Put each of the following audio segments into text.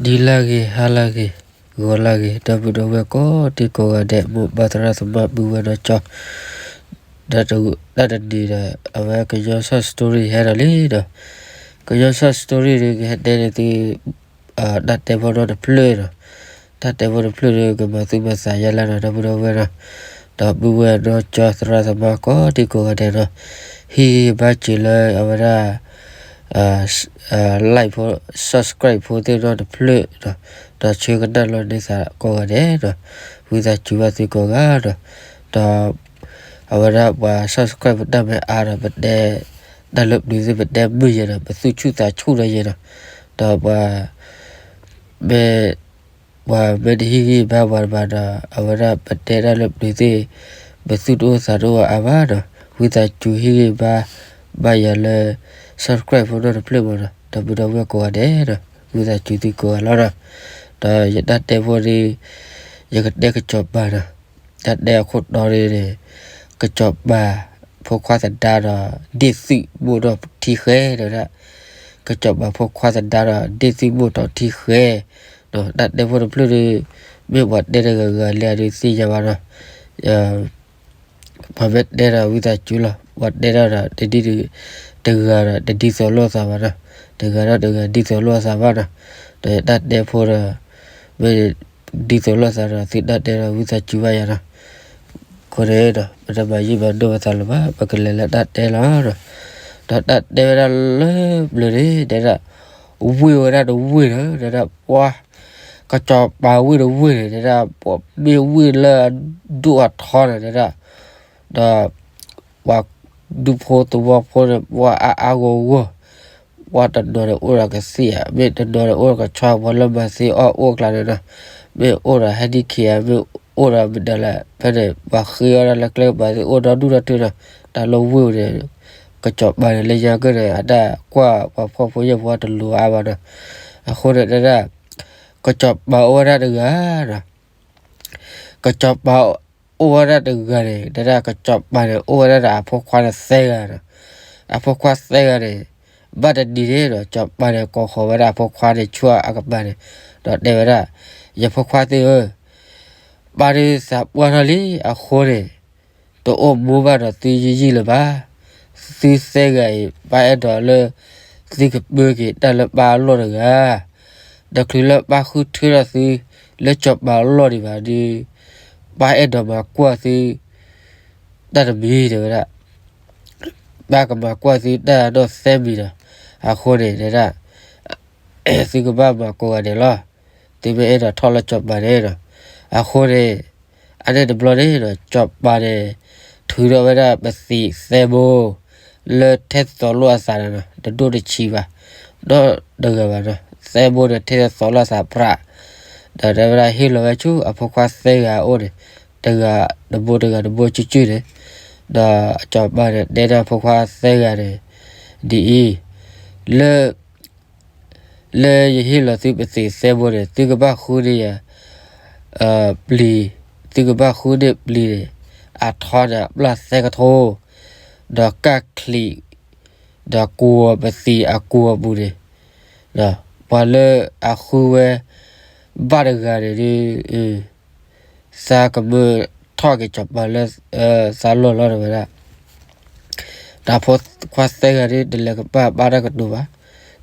နံၤလၢဂ့ၤ ဟါလၢဂ့ၤ ဂီၤလၢဂ့ၤ ဒီပုၢ်ဒီဝဲၢ်ကိးဒံကိးဂၤဒဲး မိၢ်ပၢ်သရၣ်သမါပုၢ်ဝဲၢ်ဒီကၠီ ဒီးတဂၤတနံၤဒီး အဝဲကညီ short story ဟဲဒီးလံဒီး ကညီ short story ဒီး ကဟဲတဲန့ၢ်သု တၢ်တဲဖိနီတဖျၢၣ်ဒီး တၢ်တဲဖိတဖျၢၣ်ဒီး ကမၤသူၣ်မၤသးယါလၢဒီး ဒီပုၢ်ဒီဝဲၢ်ဒီး ဒီပုၢ်ဝဲၢ်ဒီကၠီသရၣ်သမါကိးဒံကိးဂၤဒဲးဒီး ဟံၣ်ဂံၢ်ဘါစၢၤလၢအဝဲဒၣ် like ဖိ subscribe ဖိသ့ၣ်နီတဖျၢၣ်ဒီး ဒီးဆၢကနၣ်လီၤန့ၢ်သးကိးဂၤဒဲးဒီး ဝံသးစူၤဘၣ်သုကိးဂၤဒီး ဒီး အဝဲဒၣ်ပှၤ subscribe ပတၢ်မ့ၢ်အါဒီး ပတဲ တၢ်လၢပျၢၤသ့ၣ် ပတဲမုာ်ယဲဒီး ပသူၣ်ဆူၣ်သးဆူၣ်ဒီးယဲဒီး ဒီးပှၤ မ့ၢ် ပှၤမ့ၢ်တဟံၣ်ဂံၢ်ဘါပှၤတဘၣ်ဒီး အဝဲဒၣ်ပတဲတၢ်လၢပျၢၤသ့ၣ် ပသူၣ်တအိၣ်သးတအိၣ်အါဘၣ်ဒီး ဝံသးစူၤဟံၣ်ဂံၢ်ဘါ ဘၣ်ယၤလၢ subscribe ဖိနီတဖျၢၣ်မးဒီး ဒီပုၢ်ဒီဝဲၢ်ကိးဂၤဒဲးဒီး ဝံသးစူၤသုကိးဂၤလီၤဒီး ဒီးယတၢ်တဲဖိဒီး ယကတဲကစီၤပၤဒီး တၢ်တဲအခိၣ်တီန့ၣ် ကစီၤပၤဖိခွါသဒါဒီး ဒ့ၣ်သုၣ်ဘိၣ်ဒီးထံဃဲဒီး ကစီၤပၤဖိခွါသဒါဒီး ဒ့ၣ်သုၣ်ဘိၣ်ဒီးထံဃဲ တၢ်တဲဖိတဖျၢၣ်ဒီး မ့ၢ်ပှၤတဲတဂၤဂၤလၢအဒုးသ့ၣ်ညါဘၣ်ဒီး ပှၤမ့ၢ်တဲဒီးဝံသးစူၤလီၤ ပှၤတဲဒီးဒီး တဒ်တဂၤဒီး တဒ်သိးလိာ်သးဘၣ်ဒီး တဂၤဒီးတဂၤဒ်သိးလိာ်သးဘၣ်ဒီး ဒီးတၢ်တဲဖိဒီး မ့ၢ်ဒ်သိးလိာ်သးဒီး သုတၢ်တဲဒီးဝံသးစူၤဘၣ်ယၤဒီး အဃိန့ၣ်ဒီး ပတမၤယံာ်မၤနီၢ်ပသးလၢၤဘၣ် ပကလဲၤလၢတၢ်တဲလီၤဒီး ဒီးတၢ်တဲဝဲဒၣ်လၢပျၢၤန့ၣ် တဲဒၣ် ဝ့ၢ်ဝဲဒၣ်တဝ့ၢ်ဒီး တဲဒၣ်ပှၤ ကစီၤပၤဝ့ၢ်တဝ့ၢ်န့ၣ် တဲဒၣ် ပှၤမ့ၢ်ဝ့ၢ်လၢအဒိၣ်အထီန့ၣ် တဲဒၣ် ဒီး ပှၤဒူဖိသဝီဖိန့ၣ် ပှၤအါအါဂီၢ်ဂီၢ် ပှၤတနီၤန့ၣ်အိၣ်ဒီးကသ့ၣ်ဧါ မ့ၢ်တနီၤန့ၣ်အိၣ်ဒီးကဆီ ပှၤလၢမၤသ့အီၣ်အိၣ်အကျါန့ၣ်ဒီး မ့ၢ်အိၣ်ဒီး handicap ဧါ မ့ၢ်အိၣ်ဒီးမတၤလဲၣ် ဖဲန့ၣ် ပှၤဃ့အီၣ်ဒၣ်လၢကျဲကပၤသ့ၣ် အိၣ်ဒီဒူၣ်ဒီထၢဒီး တၢ်လၢဝ့ၢ်န့ၣ် ကစီၤပၤန့ၣ် လၢညါကၢၢ်န့ၣ် အတၢ်ကွၢ်ပှၤဖှီၣ်ဖိယာ်ဖိတလိၤအါဘၣ်ဒီး အဃိန့ၣ်တဲဒၣ် ကစီၤပၤအိၣ်ဝဲဒၣ်တဂၤဒီး ကစီၤပၤအိၣ်ဝဲဒၣ်တဂၤန့ၣ် တဲဒၣ်ကစီၤပၤန့ၣ် အိၣ်ဝဲဒၣ်ဒီးအဖိခွါန့ၣ်သၢဂၤဒီး အဖိခွါသၢဂၤန့ၣ် ဘၣ်တနံၤန့ၣ်ဒီး စီၤပၤန့ၣ် ကိးဃီၤဝဲဒၣ်အဖိခွါန့ၣ်ဆူအကပၤန့ၣ် ဒီးတဲဝဲဒၣ် ယဖိခွါသ့ၣ်ဧၢ ပၢ်ဒုးသးပှၢ်ထီၣ်လံ အဃိန့ၣ် တအိၣ်မူဘၣ်ဒီးသုယံာ်ယံာ်လၢၤဘၣ်. သုသၢဂၤအံၤ ပၢ်အဲၣ်ဒိးလၢ သုကပၢက့ၤတၢ်လၢပၢ်အလီၢ်တဂၤ, တချုးလၢပၢ်ဃုထၢထီၣ်သု လၢစီၤပၤအလီၢ်ဒံးဘၣ်ဒီး ပၢ်အဲၣ်ဒိးမၤကွၢ်သု တၢ်တမံၤတဲဝဲဒၣ်, ပၢ်ကမၤကွၢ်သုတၢ်နီၢ်သၢမံၤဒီး အဃိန့ၣ်တဲဒၣ် သုကဘၣ်မၤကိးဂၤဒဲးလီၤ. သုမ့ၢ်အဲၣ်ဒိးထီၣ်လၢစီၤပၤန့ၣ်ဒီး အဃိန့ၣ် အန့ၣ်တဘျီန့ၣ်ဒီး စီၤပၤန့ၣ် ထုးထီၣ်ဝဲဒၣ်ပသံးသၢဘိ လၢထဲသိးလိာ်အသးန့ၣ်ဒီး တဒိၣ်တဆံးဘၣ်, ဒီးတဂၤဘၣ်ဒီး သၢဘိန့ၣ်ထဲသိးလိာ်အသးပြး, ဒီးတဲဝဲဒၣ်ဟ့ၣ်လီၤဝဲဆူအဖိခွါသၢဂၤအအိၣ်န့ၣ် တဂၤတဘိတဂၤတဘိစုၢ်စုၢ်န့ၣ်, ဒီးစီၤပၤန့ၣ်တဲဒၣ်ဖိခွါသၢဂၤန့ၣ် ဒ်အံၤ, လၢ လၢယဟ့ၣ်လီၤသုပသံးသၢဘိန့ၣ် သုကဘၣ်ဃုန့ၢ်ယၤ ပျံၤ, သုကဘၣ်ဃုန့ၢ်ပျံၤန့ၣ် အထီန့ၣ်အပျၢ်သၢကထိ, ဒီးကၢ်ချံး, ဒီးကွီၤပသံးအကွီၤအပူၤန့ၣ်, ပှၤလၢအဃုဝဲ ဘၣ်တဂၤန့ၣ်ဒီး သးကမၢထီၣ်က့ၤစီၤပၤလၢ သးလီၢ်လီၤတဲဝဲဒၣ်, ဒီးဖိခွါသၢဂၤဒီး တလဲၤကပၢ်ဘၣ်တၢ်ကတိၤဘၣ်,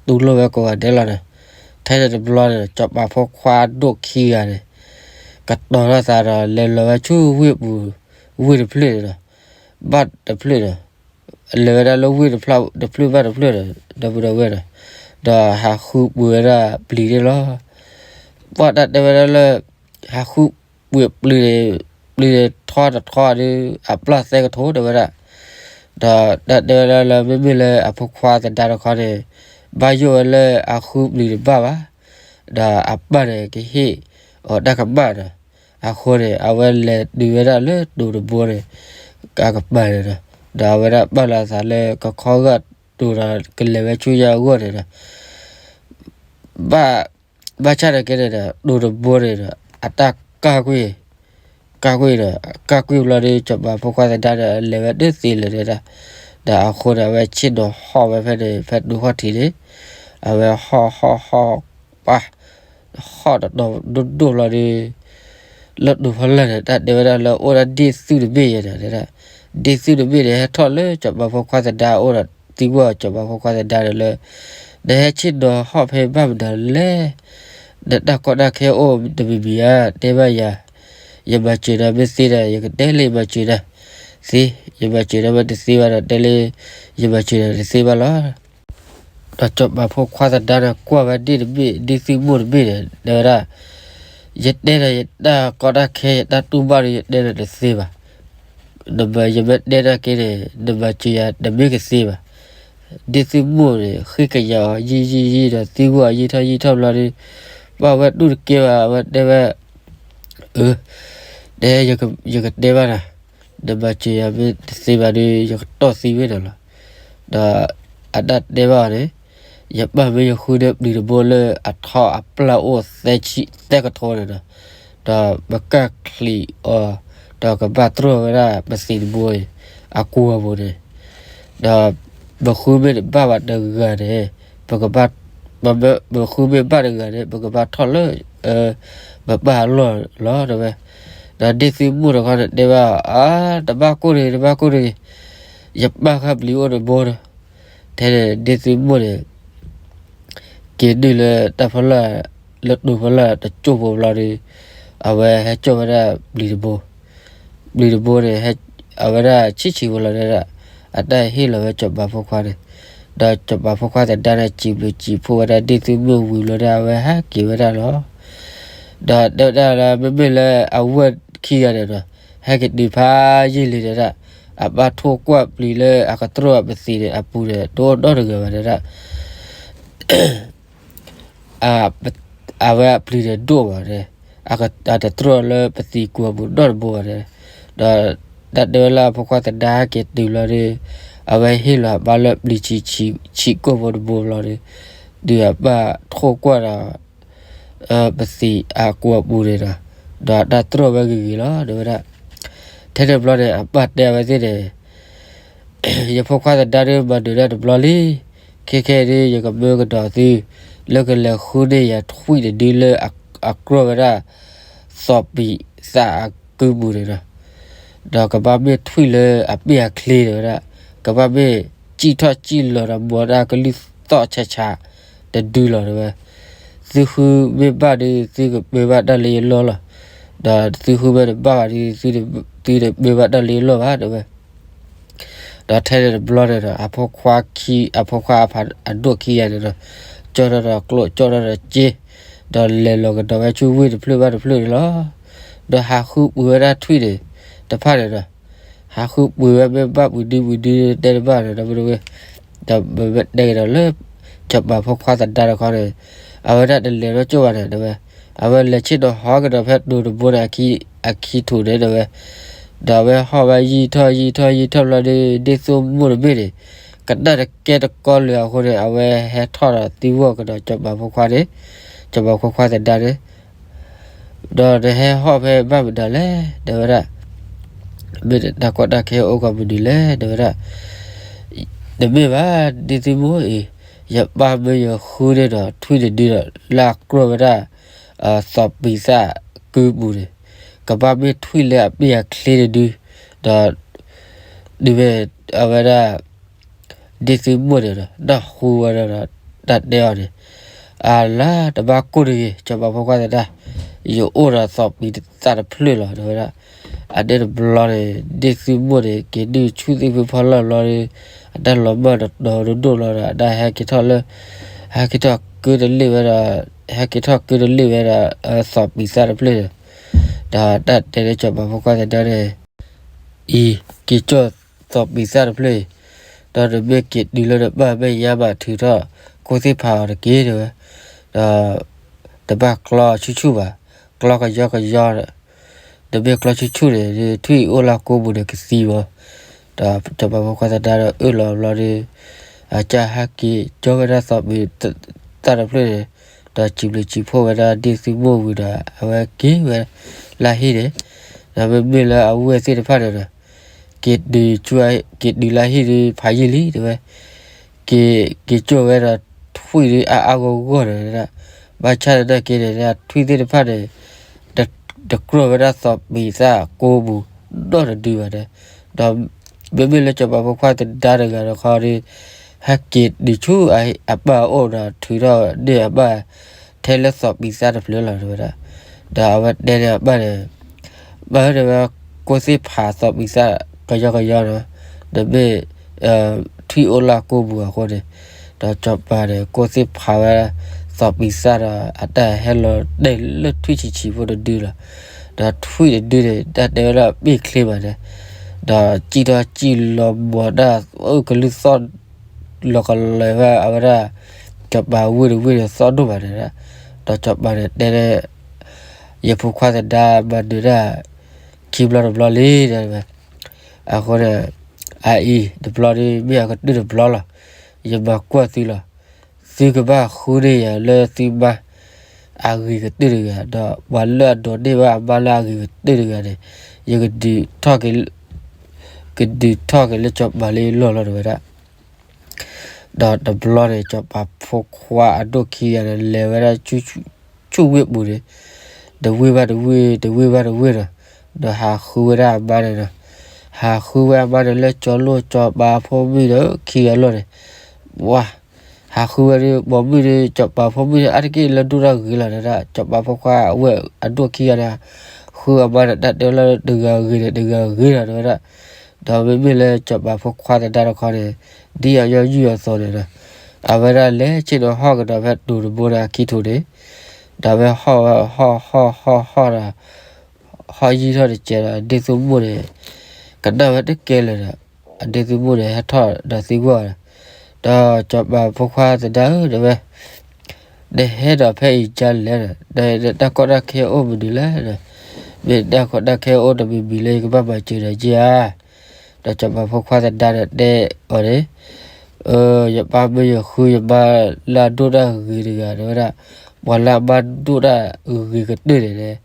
တူၢ်လိာ်ဝဲကိးဂၤဒဲးလီၤန့ၣ်, ထဲန့ၣ်တဘျီန့ၣ် စီၤပၤဖိခွါဒိၣ်ခံဂၤန့ၣ် ကတီၤထီၣ်သးဒီး လဲၤလီၤဝဲဆူဝ့ၢ်ပူၤ, ဝ့ၢ်တဖျၢၣ်န့ၣ်ဒီး ဘၣ်တဖျၢၣ်ဒီး လဲၤဝဲဒၣ်လၢဝ့ၢ်တဖျၢၣ်တဖျၢၣ်ဘၣ်တဖျၢၣ်ဒီး ဒီပုၢ်ဒီဝဲၢ်ဒီး ဒီးဟးဃုပှ့ၤဝဲဒၣ်ပျံၤန့ၣ်လီၤ. ပှၤတၢ်တဲဝဲဒၣ်လၢ ဟးဃုပှ့ၤပျံၤန့ၣ် ပျံၤန့ၣ်ထီတထီဒီး အပျၢ်သၢကထိတဲဝဲဒၣ်, ဒီးတၢ်တဲဝဲဒၣ်လၢ မ့မ့ၢ်လၢအဖိခွါသဒါတခီန့ၣ် ဘၣ်ယိၣ်ဝဲလၢအဃုပျံၤတဘၣ်ဘၣ်, ဒီးအပၢ်န့ၣ်ကဟ့ၣ်အီၤတၢ်ကမၣ်ဒီး အဃိန့ၣ် အဝဲလဲၤတုၤဝဲဒၣ်လၢတိၤတဘိန့ၣ် အကပၤန့ၣ်ဒီး ဒီးအဝဲဒၣ်ပာ်လီၤအသးလၢကခီဂာ်တိၤဒီး ကလဲၤဝဲဆူညါအဂီၢ်န့ၣ်ဒီး ဘၣ် ဘၣ်ဆၣ်နာ်က့န့ၣ်ဒီး တိၤတဘိန့ၣ်ဒီး အတၢ်ကၢ်ကွံာ် ကၢ်ကွံာ်ဒီး ကၢ်ကွံာ်ဘျီဒီး စီၤပၤဖိခွါသဒါန့ၣ် လဲၤဝဲတသ့လၢၤဒၣ်, ဒီးအဃိန့ၣ် အဝဲဆ့ၣ်နီၤဟီၣ်ဝဲဖဲန့ၣ် ဖဲတိၤခီၣ်ထံးန့ၣ်, အဝဲဟီၣ်ဟီၣ်ဟီၣ်ပှၢ် ဟီၣ်တတီၤဒိၣ်ဒိၣ်လီၤဒီး လၢတိၤဖီလာ်န့ၣ် တၢ်တဲဝဲဒၣ်လၢအိၣ်ဒၣ်ဒ့ၣ်သုၣ်တဘ့ၣ်ယဲန့ၣ် တဲဒၣ်, ဒ့ၣ်သုၣ်တဘ့ၣ်န့ၣ် ဟဲထီၣ်လၢစီၤပၤဖိခွါသဒါအအိၣ်ဒီးသံကွၢ်စီၤပၤဖိခွါသဒါန့ၣ်လၢ နဟဲဆ့ၣ်နီၤဟီၣ်ဖဲဘၣ်မနုၤလဲၣ်, နတၢ်ကီတၢ်ခဲအိၣ်တမံၤမံၤဧါ, တဲဘၣ်ယၤ, ယမၤစၢၤနၤမ့ၢ်သ့ဒီး ယကတဲလၢယမၤစၢၤနၤသ့, ယမၤစၢၤနၤမ့ၢ်တသ့ဘၣ်ဒီး တဲလၢယမၤစၢၤနၤတသ့ဘၣ်လီၤ. ဒီးစီၤပၤဖိခွါသဒါန့ၣ် ကွၢ်ဝဲဒ့ၣ်တဘ့ၣ်ဒ့ၣ်သုၣ်မိၢ်တဘ့ၣ်န့ၣ် တဲဝဲဒၣ်, ယတဲဒီးယတၢ်ကီတၢ်ခဲ ယတၢ်တူၢ်ဘၣ်ဒီး ယတဲဒီးတသ့ဘၣ်, နမၤ ယမ့ၢ်တဲနၤက့န့ၣ် နမၤစၢၤယၤတမ့ၢ်ကသ့ဘၣ်. ဒ့ၣ်သုၣ်မိၢ်န့ၣ် ဃ့ကညးအီၤယံာ်ယံာ်ယံာ်ဒီး သံကွၢ်အီၤယံာ်ထီၣ်ယံာ်ထီၣ်ဘျီဒီး ဘၣ်ဝဲတူၢ်တကဲဘၣ် အဝဲတဲဝဲ, အၢ, တဲ, ယကတဲဘၣ်နၤ, နမၤစၢၤယၤမ့ၢ်တသ့ဘၣ်ဒီး ယကတီၢ်သံဝဲန့ၣ်လီၤ. ဒီးအတၢ်တဲဘၣ်အီၤန့ၣ်, ယပၢ်မ့ၢ်ယဃုန့ၢ်ပျံၤတဘိလၢအထီအပျၢ်အိၣ်သၢကထိန့ၣ်ဒီး, ဒီးပကၢ်ချံးအီၤ, ဒီးကဘၣ်တြီၢ်ဝဲဒၣ်ပသံးတဘိအံၤ အကူၤအပူၤန့ၣ်, ဒီးပဃုမ့ၢ်တဘၣ်ဘၣ်တဂၤန့ၣ်, ပကဘၣ်, ပဃုမ့ၢ်ဘၣ်တဂၤန့ၣ် ပကဘၣ်ထီၣ်လၢ ပပၢ်အလီၢ်လီၤ တဲဝဲ. ဒီးဒ့ၣ်သုၣ်မိၢ်တခီန့ၣ်တဲဘၣ်, အါ, တဘၣ်ကိၢ်တဂ့ၤ တဘၣ်ကိၢ်တဂ့ၤ, ယပၢ်ဃၣ်ပျံၤအိၣ်တဘိဒီး, ထဲန့ၣ်ဒ့ၣ်သုၣ်မိၢ်န့ၣ် က့ၤနုာ်လၢတၢ်ဖီလာ်, လၢတိၤဖီလာ်တစိၢ်ဖိဘျီဒီး, အဝဲဟဲစိာ်ဝဲဒၣ်ပျံၤတဘိ, ပျံၤတဘိန့ၣ်, အဝဲဒၣ်ဆံးဆံးဖိလီၤဒဲဒၣ်, အတၢ်ဟ့ၣ်လီၤဝဲစီၤပၤဖိခွါန့ၣ်, ဒီးစီၤပၤဖိခွါသဒါန့ၣ် စံးဘျုးစံးဖှိၣ်ဝဲဒၣ်ဒ့ၣ်သုၣ်မိၢ်ဝံၤလီၤဒီး အဝဲဟဲက့ၤဝဲဒၣ်လီၤ. ဒီးတဲဝဲဒၣ်လၢ မ့မ့ၢ်လၢအဝဲၢ်ခံဂၤန့ၣ်ဒီး, ဟဲက့ၤတုၤဖးယံာ်လံဒဲဒၣ်, အဘၣ်ထိၣ်ကွၢ်ပျံၤလၢအကတြီၢ်အပသံးန့ၣ်အပူၤန့ၣ် တအိၣ်နီတဂၤဘၣ်ဒဲဒၣ် အဝဲအပျံၤန့ၣ်ဒိၣ်ဘၣ်န့ၣ်, အတတြီၢ်လၢပသံးကူၤအပူၤနီတဘိဘၣ်န့ၣ်, ဒီးတၢ်တဲဝဲလၢအဖိခွါသဒါဟဲက့ၤတုၤလီၤဒီး, အဝဲဟ့ၣ်လီၤအပၢ်လၢပျံၤဆံးဆံးကိၢ်ဖိတဘိဘျီဒီး, ဒုးအဘၣ်ထိၣ်ကွၢ်ဒီး ပသံးအကူၤအပူၤန့ၣ်ဒီး, ဒီးတၢ်တြီၢ်ဝဲဂ့ၤဂ့ၤလီၤ တဲဝဲဒၣ်. ထဲန့ၣ်ဘျီန့ၣ် အပၢ်တဲအဝဲသ့ၣ်န့ၣ် ယဖိခွါသဒါဒုးမၤနၢၤဒၣ်တဘျီလံ. ခဲခဲအံၤဒုး ယကမၢကဒီးသု လၢကလဲၤဃုန့ၢ်ယၤထွံၣ်တဒုလၢအကြၢးဝဲဒၣ် သီးပံးသၣ်အကုပူၤန့ၣ်ဒီး, ဒီးကဘၣ်မ့ၢ်ထွံၣ်လၢအပ့ၢ်အချ့တဲဝဲဒၣ်, ကဘၣ်မ့ၢ်စံၣ်ထီၣ်စံၣ်လီၤဒီး မီၤတၢ်ကလုၢ်သီၣ်ဆးဆးတဒုလီၤတဲဝဲ. သုဃုမ့ၢ်ဘၣ်ဒီး သုကပၢဘၣ်တၢ်လၢယလီၢ်လီၤ. ဒီးသုဃုမ့ၢ်တဘၣ်ဘၣ်ဒီး သုတပၢဘၣ်တၢ်လၢယလီၢ်ဘၣ်တဲဝဲ. ဒီးထဲန့ၣ်တဘျီန့ၣ်ဒီး အဖိခွါခံ, အဖိခွါအဖးအဒိၣ်ခံဂၤန့ၣ်ဒီး, ကၠီထီၣ်ဒီးကျိၣ် ကၠီထီၣ်ဒီးစ့, ဒီးလဲၤလီၤကဒီးဝဲဆူဝ့ၢ်တဖျၢၣ်ဘၣ်တဖျၢၣ်န့ၣ်လီၤ. ဒီးဟးဃုပှ့ၤဝဲဒၣ်ထွံၣ်န့ၣ်တဖၣ်န့ၣ်ဒီး, ဟးဃုပှ့ၤဝဲမ့ၢ်ဘၣ်ပှ့ၤဒုပှ့ၤဒုတဲတဘၣ်န့ၣ်ဒီး မ့ၢ်တဝဲ, ဒီးမ့မ့ၢ်တဲကဒီးလၢ စီၤပၤဖိခွါသဒါတခီန့ၣ်, အဝဲဒၣ်တလဲၤနီၢ်ကၠိၣ်ဘၣ်န့ၣ်တဲဝဲ, အဝဲလဲၤဆ့ၣ်နီၤဟီကဒီးဖဲတိၤတဘိန့ၣ် အခံထူၣ်န့ၣ်တဲဝဲ. ဒီးအဝဲဟီၣ်ဝဲယံာ်ထီၣ်ယံာ်ထီၣ်ယံာ်ထီၣ်ဘျီဒီး ဒ့ၣ်သုၣ်မိၢ်တဘ့ၣ်န့ၣ် ကနၣ်တကဲတကီလၢၤအဃိန့ၣ် အဝဲဟဲထီၣ်ဒီးသံကွၢ်ကဒီးစီၤပၤဖိခွါန့ၣ်, စီၤပၤဖိခွါသဒါန့ၣ်, ဒီးနဟဲဟီၣ်ဖဲဘၣ်မနုၤလဲၣ် တဲဝဲဒၣ်, မ့ၢ်နတၢ်ကီတၢ်ခဲအိၣ်ကီးမနုၤလဲၣ် တဲဝဲဒၣ်. တမ့ၢ်ဘၣ် ဒ့ၣ်သုၣ်မိၢ်အံၤ, ယပၢ်မ့ၢ်ယဃုန့ၢ်ဒီးထွံၣ်တဒုဒီး လၢအကြၢးဝဲဒၣ် သီးပံးသၣ်ကုပူၤန့ၣ်, ကဘၣ်မ့ၢ်ထွံၣ်လၢအပ့ၢ်အချ့တဒု, ဒီး ဒုးမ့ၢ်အဝဲဒၣ် ဒ့ၣ်သုၣ်မိၢ်န့ၣ်ဒီး နၢ်ဟူဝဲဒီး တၢ်တဲအီၤန့ၣ်, အလါ တဘၣ်ကိၢ်တဂ့ၤ စီၤပၤဖိခွါသဒါ, ယအိၣ်ဒီးသီးပံးသၣ်တဖျၢၣ်လီၤ တဲဝဲဒၣ်. အန့ၣ်တဘျီန့ၣ် ဒ့ၣ်သုၣ်မိၢ်န့ၣ် က့ၤနုာ်ဆူသ့ၣ်ဖုဖီလာ်ဘျီဒီး အတၢ်လီၤမၢ်တတီၤဒိၣ်ဒိၣ်လီၤဒီး အတၢ်ဟဲက့ၤထီၣ်လၢ ဟဲက့ၤထီၣ်ကၢတလ့ၣ်ဝဲဒီး ဟဲက့ၤထီၣ်ကၢတလ့ၣ်ဝဲဒီး သီးပံးသၣ်တဖျၢၣ်န့ၣ်, ဒီးတၢ်တဲလၢစီၤပၤဖိခွါသဒါန့ၣ် အံၤ က့ၤကၠီၣ်သီးပံးသၣ်တဖျၢၣ်အံၤ, ဒီးနမ့ၢ်က့ၤတုၤလၢနပၢ်မဲာ်ညါမး ထုးထီၣ်ကိၢ်သ့ၣ်ဖးအီၤတက့ၢ် တဲဝဲ, ဒီး တဘၣ်ကျီဆူၣ်ဆူၣ်ဘၣ်, ကျီကယီကယီဒီး, နမ့ၢ်ကျီဆူၣ်ဆူၣ်န့ၣ် ထွံၣ်အံၤအိၣ်လၢကိပူၤန့ၣ်ကသံဘၣ်, ဒီးစီၤပၤဖိခွါသဒါဒီးအၢၣ်လီၤဘျီဒီး အကစၢ်ဟဲက့ၤကၠီၣ်ဝဲဒၣ်သီးပံးသၣ်တဖျၢၣ်န့ၣ်, ဒီးစံးဘျုးစံးဖှိၣ်ဝဲဒၣ်ဒ့ၣ်သုၣ်မိၢ်ဝံၤဒီး အဝဲက့ၤဝဲလၢဟံၣ်န့ၣ်, ဒီးမ့မ့ၢ်လၢအဝဲၢ်သ့ၣ်တဖၣ်န့ၣ်ဒီး က့ၤတုၤဆူ, က့ၤတုၤလၢဟံၣ်ဒုးဖးယံာ်လံ တဲဝဲ, က့ၤ, က့ၤကၠီၣ်ဝဲဒီးထွံၣ်ဒုးအါအါဂီၢ်ဂီၢ်န့ၣ်ဒၣ်, ဘၣ်ဆၣ်သနာ်က့န့ၣ် ထွံၣ်သ့ၣ်တဖၣ်န့ၣ် တကြၢးဝဲဒၣ်သီးပံၤသၣ်ကိးပူၤနီတဒုဘၣ်န့ၣ်, ဒီးမ့မ့ၢ်လၢစီၤပၤဖိခွါသဒါတဂၤတခီဒီး ဟဲက့ၤတုၤဆူအပၢ်အအိၣ်ဒီးထုးထီၣ်န့ၢ်အပၢ် ထဲလၢသီးပံၤသၣ်တဖျၢၣ်လီၤ တဲဝဲဒၣ်. ဒီးအဝဲတဲန့ၢ်အပၢ်န့ၣ်, ပၢ်ဧၢ တဲဝဲ, ကိးသ့ၣ်ဖးသီးပံၤသၣ်ကယီကယီဒီး နမ့ၢ် ထွံၣ်အိၣ်လၢကိးပူၤအဃိန့ၣ်, ဒီးစီၤပၤန့ၣ် ကိးသ့ၣ်ဖးဝဲ သီးပံၤသၣ်ဒီး အတၢ်ဟဲလီၤတဲာ်လၢထွံၣ်ဆံးဆံးဖိတဒုလီၤ. ဒီးထွံၣ်တဒုန့ၣ် တၢ်တဲဝဲဒၣ်ပ့ၢ်ချ့မးန့ၣ်, ဒီးစံၣ်ထီၣ်စံၣ်လီၤမၤတၢ် အကလုၢ်သီၣ် လီၤကလီၤဝဲအဝဲဒၣ် စီၤပၤဝ့ၢ်တဝ့ၢ်န့ၣ်သီၣ်ဒိၣ်မးန့ၣ်, ဒီးစီၤပၤန့ၣ်တဲန့ၢ် ယဖိခွါသဒါမၤနၢၤတၢ် ခံဘျီတဘျီလံ တဲဝဲ. အဃိန့ၣ် အအံၤတဘျီဒီး မ့ၢ်အကတၢၢ်တဘျီလီၤ. ယမၤကွၢ်သုလီၤ. သုကဘၣ်ဃုန့ၢ်ယၤလၢသုမါအဂ့ၤကတၢၢ်တဂၤ, ဒီးပှၤလၢအဒိးန့ၢ်ဘၣ်အမါလၢအဂ့ၤကတၢၢ်တဂၤန့ၣ် ယကဒုးထီၣ်က့ၤ ကဒုးထီၣ်က့ၤလၢစီၤပၤလၢယလီၢ်လီၤ တဲဝဲဒၣ်. ဒီးတဘျီန့ၣ် စီၤပၤဖိခွါအဒိၣ်ခံဂၤန့ၣ် လဲၤဝဲဒၣ်ဆူဝ့ၢ်ပူၤန့ၣ်, တဝ့ၢ်ဘၣ်တဝ့ၢ် တဝ့ၢ်ဘၣ်တဝ့ၢ်ဒီး, ဒီးဟးဃုဝဲဒၣ်အမါန့ၣ်ဒီး, ဟးဃုဝဲအမါန့ၣ်လၢကၠီလိၣ် စီၤပၤဖိမုၣ်ဒီးခံဂၤလီၢ်န့ၣ်, ဝါ ဟးဃုဝဲဒၣ်ပိာ်မုၣ်ဒီး စီၤပၤဖိမုၣ်န့ၣ် အါတက့ၢ်လၢဒိၣ်တၢ်ဂ့ၤလီၤ တဲဝဲဒၣ်. စီၤပၤဖိခွါအဝဲၢ်အဒိၣ်ခံဂၤန့ၣ် ဃုအမါန့ၣ် တၢ်တဲလၢတဂၤဂ့ၤန့ၣ် တဂၤဂ့ၤလီၤ တဲဝဲဒၣ်. ဒီးမ့မ့ၢ်လၢစီၤပၤဖိခွါသဒါတခီန့ၣ် ဒ်အညီနုၢ်အသိးန့ၣ်ဒီး, အဝဲဒၣ်လဲၤဆ့ၣ်နီၤဟီၣ်ကဒီးဖဲတိၤတဘိန့ၣ်အခံထံးန့ၣ်, ဒီးအဝဲဟီၣ်ဝဲဟီၣ်ဟီၣ်ဟီၣ်ဟီၣ်ဒီး ဟီၣ်ယံာ်ထီၣ်တစဲးဒီး အဒ့ၣ်သုၣ်မိၢ်န့ၣ် ကနၣ်ဝဲတကဲလၢာ်ဒီး, အဒ့ၣ်သုၣ်မိၢ်န့ၣ် ဟဲထီၣ်ဒီးသံကွၢ်အီၤဒီး, စီၤပၤဖိခွါသဒါဧၢ တဲဝဲ, နဟဲဒီးဖဲအံၤကၢ်လဲၣ်ဒီး, နတၢ်ကီတၢ်ခဲအိၣ်မနုၤလဲၣ်ဒီး, မ့ၢ်တၢ်ကီတၢ်ခဲအိၣ်တမံၤမံၤလၢယကဘၣ်မၤစၢၤဒီးယဲဧါ. ဒီးစီၤပၤဖိခွါသဒါန့ၣ်တဲအီၤန့ၣ်, ယပၢ်မၢယဃုယမါလၢအဒိၣ်တၢ်ဂ့ၤတဂၤ တဲဝဲဒၣ်, ပှၤလၢအမါဒိၣ်တၢ်ဂ့ၤကတၢၢ်န့ၣ်န့ၣ်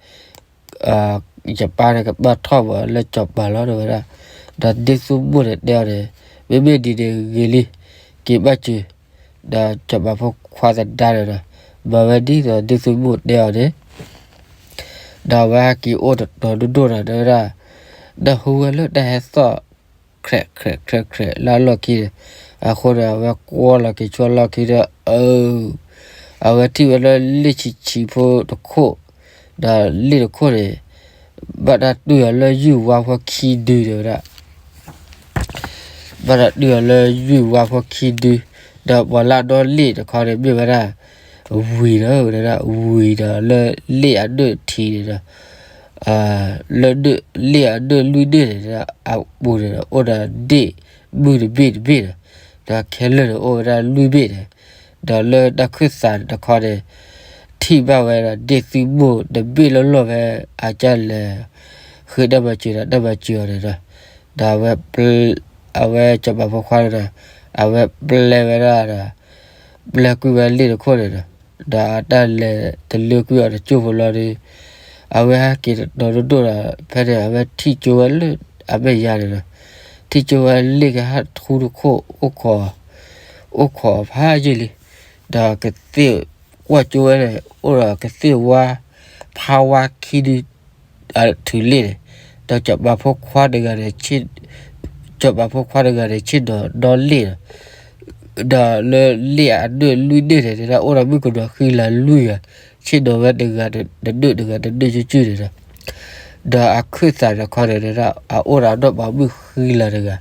ယပၢ်န့ၣ်ကဘၣ်ထီၣ်ဘၣ်လၢစီၤပၤလီၤ တဲဝဲဒၣ်. ဒီးဒ့ၣ်သုၣ်မိၢ်န့ၣ်တဲအီၤန့ၣ်, မ့မ့ၢ်ဒ်န့ၣ်ဂ့ၤလံ, က့ၤဘၣ်စၢၤ. ဒီးစီၤပၤဖိခွါသဒါန့ၣ်ဒီး, မၤဝဲဒ်သိးဒ့ၣ်သုၣ်မိၢ်တဲအီၤန့ၣ် ဒီးအဝဲဟဲက့ၤအိၣ်တတီၤဒိၣ်ဒိၣ်ဒီး တဲဝဲဒၣ်, နၢ်ဟူဝဲလၢတၢ်ဟဲသီၣ် ခြဲးခြဲးခြဲးခြဲးလၢအလီၢ်ခံန့ၣ်, အဃိန့ၣ် အဝဲကွၢ်လီၤက့ၤဆူအလီၢ်ခံဒီး အၢ အဝဲထံၣ်ဝဲလၢလ့ၣ်ဆံးဆံးဖိတခိၣ်, ဒီးလ့ၣ်တခိၣ်န့ၣ် ဘၣ်တၢ်တွံၢ်အီၤလၢယုၢ်ဝါဖိခံဒု တဲဝဲဒၣ်. ဘၣ်တၢ်တွံၢ်အီၤလၢယုၢ်ဝါဖိခံဒု, ဒီးပှၤလၢအဒီလ့ၣ်တခီန့ၣ် မ့ၢ်ဝဲဒၣ် ဝံၤဒီး ဝဲဒၣ်ဝံၤဒီးလၢလ့ၣ်အဒၢၣ်ထံးန့ၣ်ဒီး လၢလ့ၣ်အဒၢၣ်လွံၢ်ဒၢၣ်န့ၣ်ဒီး အပူၤန့ၣ်ဒီး အိၣ်ဒီးဒ့ၣ်မုၢ်တဘ့ၣ်တဘ့ၣ်ဒီး, ဒီးခဲလၢာ်န့ၣ်အိၣ်ဝဲဒၣ်လွံၢ်ဘ့ၣ်န့ၣ်, ဒီးလၢတၢ်ခၢၣ်သးတခီန့ၣ် ထံၣ်ဘၣ်ဝဲဒီးဒ့ၣ်သုၣ်မိၢ်တဘ့ၣ်လီၢ်လီၢ်ဖဲအကၢ်လဲၤ ဃ့တၢ်မၤစၢၤဒီးတၢ်မၤစၢၤအီၤန့ၣ်ဒီး, ဒီးအဝဲ အဝဲစီၤပၤဖိခွါန့ၣ်ဒီး အဝဲပျဲဝဲဒၣ်ဒီး ပျဲကွံာ်ဝဲလ့ၣ်တခိၣ်န့ၣ်ဒီး, ဒီးအတၢ်လဲၤတလၢကွံာ်အီၤတစိၢ်ဖိလီၤဒီး, အဝဲဟဲက့ၤတတီၤဒိၣ်ဒိၣ်ဒီး ဖဲန့ၣ် အဝဲထံၣ်ကၠိဝဲလၢအမဲာ်ညါန့ၣ်ဒီး, ထံၣ်ကၠိဝဲလ့ၣ်ကဟၣ်ထူတခိၣ် အိၣ်ခိး အိၣ်ခိးဖးယံာ်လံ, ဒီးကသ့ၣ်ကွၢ်ကၠိဝဲန့ၣ် အိၣ်ဒီးကသ့ၣ်ဝါ ဖးဝါခံဒု ထုးလ့ၣ်န့ၣ်, ဒီးစီၤပၤဖိခွါတဂၤန့ၣ် စီၤပၤဖိခွါတဂၤန့ၣ် ဆ့ၣ်နီၤဒီလ့ၣ်ဒီး, ဒီးလၢလ့ၣ်အဒၢၣ်လွံၢ်ဒၢၣ်န့ၣ် တဲဒၣ်အိၣ်ဒီးမုၣ်ကနီၤဃံလၤလွံၢ်ဂၤ, ဆ့ၣ်နီၤဝဲတဂၤတဒၢၣ်တဂၤတဒၢၣ်စုၣ်စုၣ်န့ၣ်ဒီး, ဒီးအခၢၣ်သးတခီန့ၣ် တဲဒၣ်အအိၣ်ဒီးနီၢ်ပၤမုၣ်ဃံလၤတဂၤ,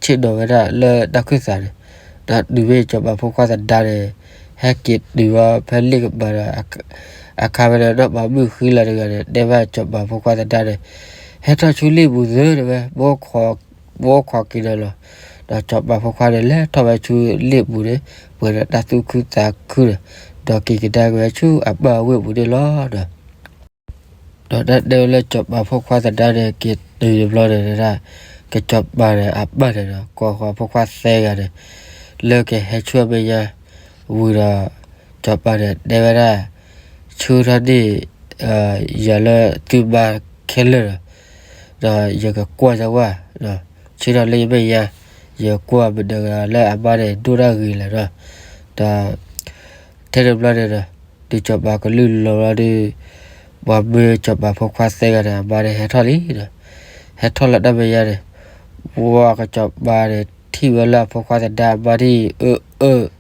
ဆ့ၣ်နီၤဝဲဒၣ်လၢတၢ်ခၢၣ်သးန့ၣ်, ဒီးတုၤမ့ၢ်စီၤပၤဖိခွါသဒါန့ၣ် ဟဲက့ၤတုၤဝဲဖဲလ့ၣ်ကပၤဒီး အခါဝဲဒီးနီၢ်ပၤမုၣ်ဃံလၤတဂၤန့ၣ် တဲဘၣ်စီၤပၤဖိခွါသဒါန့ၣ်, ဟဲထီၣ်ဆူလ့ၣ်ပူၤသု တဲဝဲ, ပအိၣ်ခိးက့ၤနၤလီၤ. ဒီးစီၤပၤဖိခွါန့ၣ် လဲၤထီၣ်ဝဲဆူလ့ၣ်ပူၤန့ၣ် ပှဲၤဒီးတၢ်သူၣ်ခုသးခုဒီး, ဒီးက့ၤကဒါက့ၤဝဲဆူအပၢ်အဝ့ၢ်ပူၤန့ၣ်လီၤဒီး ဒီးတၢ်တဲဝဲလၢစီၤပၤဖိခွါသဒါန့ၣ် က့ၤတုၤတဘျီန့ၣ်ဒၣ်, ကစီၤပၤန့ၣ်အပၢ်န့ၣ်ဒီး ကိးဃီဖိခွါသၢဂၤန့ၣ် လၢကဟဲဆူအမဲာ်ညါဝံၤဒီး, စီၤပၤန့ၣ်တဲဝဲဒၣ်, ဆှၢထီၣ်န့ၢ်ယၤလၢသုမါခဲလၢာ်ဒီး, ဒီးယကကွၢ်စၢၤဝဲ, ဆှၢထီၣ်လၢယမဲာ်ညါ, ယကွၢ်မတၤတဂၤလၢအမါန့ၣ်ဒိၣ်တၢ်ဂ့ၤလဲၣ်ဒီး, ဒီး ထဲတဘျီန့ၣ်ဒီး, ဒီးစီၤပၤကလုၢ်လီၤလီၤဒီး ပှၤမၢစီၤပၤဖိခွါသၢဂၤန့ၣ် အမါန့ၣ်ဟဲထီၣ်လံဒီး ဟဲထီၣ်လၢတၢ်မဲာ်ညါန့ၣ်, ပှၤကစီၤပၤန့ၣ် ထံၣ်ဝဲလၢအဖိခွါသဒါအမါန့ၣ် အၢ အၢ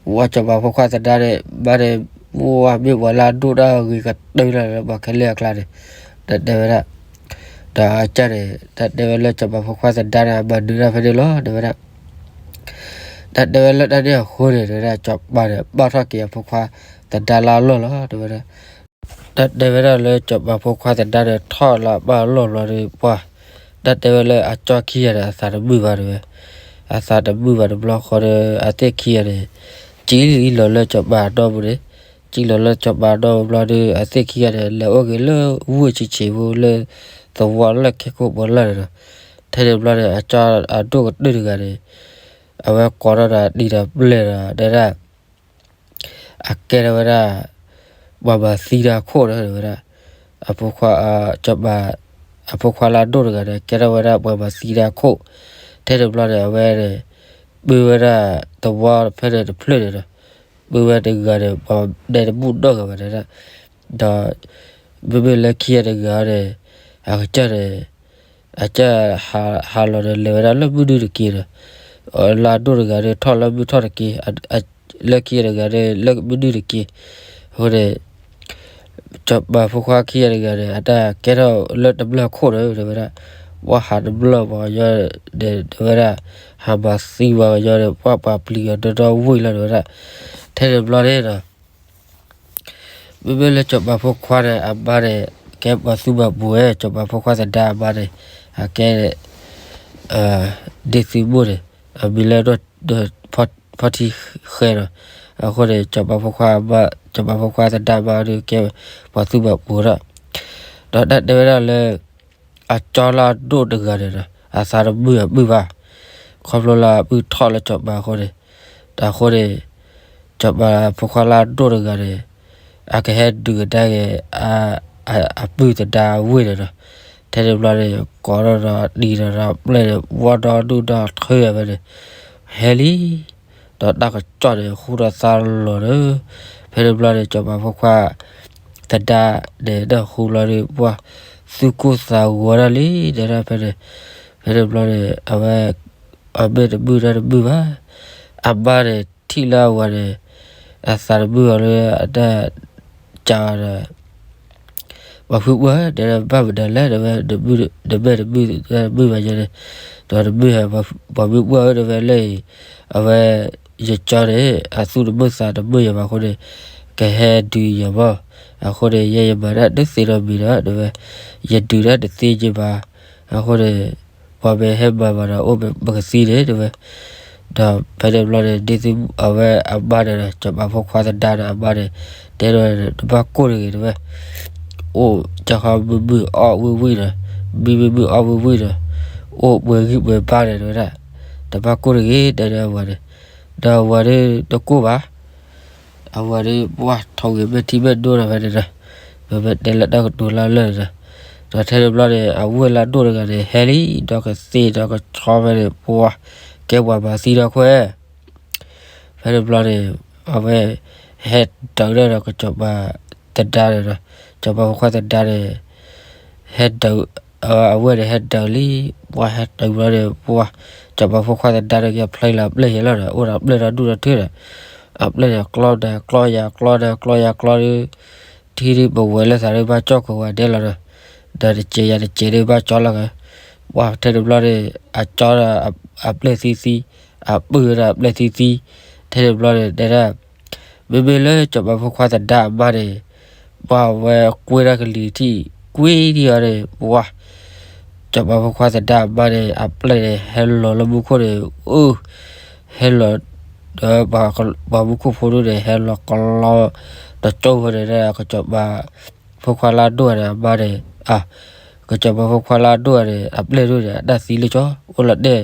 ပှၤစီၤပၤဖိခွါသဒါန့ၣ် မါန့ၣ် ပှၤမ့ၢ်ပှၤလၢအဒိၣ်တၢ်ဂ့ၤကတၢၢ်လီၤလၢပှၤခဲလၢာ်အကျါန့ၣ်, ဒီးတဲဝဲဒၣ်, ဒီးအကၢ်န့ၣ် တၢ်တဲဝဲလၢစီၤပၤဖိခွါသဒါန့ၣ် အမၤနၢၤတၢ်ဖဲန့ၣ်လီၤ တဲဝဲဒၣ်. တၢ်တဲဝဲလၢတၢ်န့ၣ်အဃိန့ၣ် တဲဝဲဒၣ် စီၤပၤန့ၣ် ဘၣ်ထီၣ်က့ၤအဖိခွါသဒါလၢအလီၢ်လီၤ တဲဝဲဒၣ်. တၢ်တဲဝဲဒၣ်လၢစီၤပၤဖိခွါသဒါန့ၣ် ထီၣ်လၢအဘၣ်အလီၢ်ဘျီဒီး ပှၤ တၢ်တဲဝဲလၢအကၠီခံဂၤန့ၣ် အသးတမုာ်ဘၣ်တဲဝဲ, အသးတမုာ်ဘၣ်တဘျီဃီဒီး အသ့ၣ်ခံဂၤန့ၣ် ကံလီၤလၢစီၤပၤအဒီပူၤန့ၣ်, ကံလီၤလၢစီၤပၤအဒီပူၤဘျီဒီး အသ့ၣ်ခံဂၤန့ၣ် လဲၤအိၣ်က့ၤလၢဝ့ၢ်ဆံးဆံးဖိလၢ သဝီလၢခဲကိာ်ပှၤလၢ်န့ၣ်ဒီး ထဲန့ၣ်ဘျီန့ၣ် အကၠီအဒိၣ်ကတၢၢ်တဂၤန့ၣ် အဝဲကိးထီၣ်ဒီးတံၤဒီးပျဲၢ်ဒီး တဲဒၣ် အကဲထီၣ်ဝဲဒၣ် ပှၤမၤသံတၢ်အခိၣ်န့ၣ် တဲဝဲဒၣ်, အဖိခွါ စီၤပၤ အဖိခွါလၢအဒိၣ်တဂၤန့ၣ် ကဲထီၣ်ဝဲဒၣ်ပှၤမၤသံတၢ်အခိၣ်, ထဲန့ၣ်ဘျီန့ၣ် အဝဲန့ၣ် ပုၢ်ဝဲဒၣ်သဝီဖဲန့ၣ်တဖျၢၣ်န့ၣ်ဒီး ပုၢ်ဝဲတဂၤန့ၣ် ပှၤဒဲတဘူၣ်နီၣ်ဂၤဘၣ်တဲဒၣ်, ဒီး မ့မ့ၢ်လၢခံဂၤတဂၤန့ၣ် အကစၢ်န့ၣ် အကစၢ်ဟးလီၤဒီး လဲၤဝဲဒၣ်လၢမုၢ်နုာ်တက့ၢ်ဒီး လၢအဒိၣ်တဂၤန့ၣ် ထီၣ်လၢမုၢ်ထီၣ်တက့ၢ်, လၢခံဂၤတဂၤန့ၣ် လၢမုၢ်နုာ်တက့ၢ်, အဃိန့ၣ် စီၤပၤဖိခွါခံဂၤတဂၤန့ၣ် အတၢ်ကဲထီၣ်လၢတမျၢၢ်ခိၣ်န့ၣ် တဲဝဲဒၣ်, ပှၤဟးတမျၢၢ်ပှၤကညီန့ၣ် တဲဝဲဒၣ်, ဟးမၤသံပှၤကညီန့ၣ် ပှၤပှၤပျံၤအီၤဒီဒီဝ့ၢ်လီၤ တဲဝဲဒၣ်, ထဲန့ၣ်ဘျီန့ၣ်ဒီး မ့မ့ၢ်လၢစီၤပၤဖိခွါန့ၣ် အမါန့ၣ် ကဲပှၤသူၣ်ဘၣ်ပူၤဝဲ စီၤပၤဖိခွါသဒါအမါန့ၣ် အကဲ ဒ့ၣ်သုမိၢ်န့ၣ် အမံၤလၢ ဖီထံဃဲဒီး အဃိန့ၣ် စီၤပၤဖိခွါ စီၤပၤဖိခွါသဒါမါဒီးကဲပှၤသူၣ်ဘၣ်ပူၤဒီး ဒီးတၢ်တဲဝဲဒၣ်လၢ အကၠီလၢအဒိၣ်တဂၤန့ၣ်ဒီး အသးတမုာ်အပုၢ်ဘၣ်, ခီဖျိလၢအပုၢ်ထီၣ်လၢစီၤပၤအဃိန့ၣ်, ဒီးအဃိန့ၣ် စီၤပၤဖိခွါလၢအဒိၣ်တဂၤန့ၣ် အကဟဲဒုးကဒါက့ၤ အပုၢ်သဒါဝ့ၢ်န့ၣ်ဒီး ထဲန့ၣ်ဘျီန့ၣ် ကိးထီၣ်ဒီးတံၤဒီးပျဲၢ်န့ၣ် ဝီဒီဒူၣ်ဒီထၢအဝဲန့ၣ် ဟဲလံ ဒီးတၢ်ကစီၣ်န့ၣ် ဟူထီၣ်သါလီၤဒီး ဖဲန့ၣ်ဘျီန့ၣ် စီၤပၤဖိခွါ သဒါန့ၣ် ဒီးဟူလီၤဒီး ပှၤသူၣ်ကိၢ်သးဂီၤဒၣ်လံ တဲဒၣ်ဖဲန့ၣ်, ဖဲန့ၣ်ဘျီန့ၣ် အဝဲ အမ့ၢ်တမုာ်တၢ်တမုာ်ဘၣ်, အမါန့ၣ် ထံၣ်လၢအဝၤန့ၣ် အသးတမုာ်အီၤလၢအတၢ် ကးဒီး ပှၤဖုပှၢ် တဲဒၣ်ဘၣ်မနုၤလဲၣ် တဲဝဲ နမဲာ်တမုာ်တၢ်တမုာ်ဘၣ်ယဲန့ၣ်, ဒီးတမုာ်ဟဲ ပှၤဖုပှၢ်ဧၢ တဲဝဲလၢအံၤ အဝဲ ယကၠီန့ၣ် အသူၣ်တမုာ်သးတမုာ်ယၤဘၣ်အဃိန့ၣ် ကဟဲဒုးယၤမး, အဃိန့ၣ် ယဲယမၤတၢ်တသ့နီတမံၤဒီး တဲဝဲ ယဒုးတၢ်တသ့ယဘၣ်, အဃိန့ၣ် ပှၤမ့ၢ်ဟဲမၤဘၣ်ဒီး အိၣ်မ့ၢ်ပကသံန့ၣ် တဲဝဲ, ဒီးဖဲန့ၣ်ဘျီန့ၣ် ဒ်သိးအဝဲအမါန့ၣ်ဒီး စီၤပၤဖိခွါသဒါဒီးအမါန့ၣ် တဲဒီး တဘၣ်ကိၢ်တဂ့ၤ တဲဝဲ, အိၣ်ကၢ်ဃီမုာ်မုာ်အီၣ်ဝံၣ်ဝံၣ်ဒီး မံမုာ်မုာ်အီၣ်ဝံၣ်ဝံၣ်ဒီး အိၣ်ပှဲၤဂံၢ်ပှဲၤဘါန့ၣ် တဲဝဲဒၣ်, တဘၣ်ကိၢ်တဂ့ၤ တဲဒီးအဝၤန့ၣ်, ဒီးအဝၤဒၣ်တကိၢ်ဘၣ် အဝၤဒၣ် ပှၤထိးဂ့ၤမ့ၢ်ထံမ့ၢ်နိဒီးဖဲန့ၣ်ဒီး, ပမ့ၢ်တဲလၢတၢ်ကတိၤလၢလၢာ်န့ၣ်ဒီး, ဒီးထဲန့ၣ်ဘျီန့ၣ် အဝဲၢ်လၢအဒိၣ်တဂၤန့ၣ် ဟဲလံ ဒီးကသ့ဒီးကဆီဖဲန့ၣ် ပှၤ ကဲပှၤမၤသံဒီးခွဲး ဖဲန့ၣ်ဘျီန့ၣ် အဝဲ ဟဲဒုးဒီးကစီၤပၤသဒါန့ၣ်ဒီး, စီၤပၤဖိခွါသဒါန့ၣ် ဟဲဒုး, အဝဲန့ၣ်ဟဲဒုးလံ, ပှၤဟဲဒုးဘျီန့ၣ် ပှၤ စီၤပၤဖိခွါသဒါန့ၣ် ကဖျိလၢအပျဲၢ်ယဲလီၤဒီး အိၣ်ဒီးပျဲၢ်ဒီဒူၣ်ဒီထၢဒီး, အပျဲၢ်န့ၣ်ကျီဒီးကျီယၤ ကျီဒီးကျီယၤကျီဒီး ထံဒၣ်ပဝဲလၢသးဒၣ်ဘၣ်ကၠီၣ်ကိးဂၤဒဲးလီၤဒီး, ဒီးတစဲးယၤတစဲးဒၣ်ဘၣ်ကၠီလီၤက, ပှၤထဲန့ၣ်ဘျီန့ၣ် အကၠီဒီး အပျဲၢ်သံသံ, အပုၢ်ဒီးအပျဲၢ်သံသံ, ထဲန့ၣ်ဘျီန့ၣ် တဲဒၣ် မ့မ့ၢ်လၢစီၤပၤဖိခွါသဒါအမါန့ၣ် ပှၤဝဲကွ့တၢ်ကလံၤထံး ကွ့ထံးအီၤန့ၣ် ပှၤ စီၤပၤဖိခွါသဒါအမါန့ၣ် အပျဲၢ်န့ၣ် ဟဲလီၤလၢမူခိၣ်န့ၣ် အိၣ် ဟဲလီၤ ဒီးပှၤမူခိၣ်ဖိဒိၣ်န့ၣ် ဟဲလီၤကလီ ဒီးကၠီဝဲန့ၣ် ကစီၤပၤဖိခွါလၢအဒိၣ်န့ၣ် အမါန့ၣ် အ ကစီၤပၤဖိခွါလၢအဒိၣ်န့ၣ် အပျဲၢ်ဒိၣ်န့ၣ် အတၢ်သံလၢကၠီ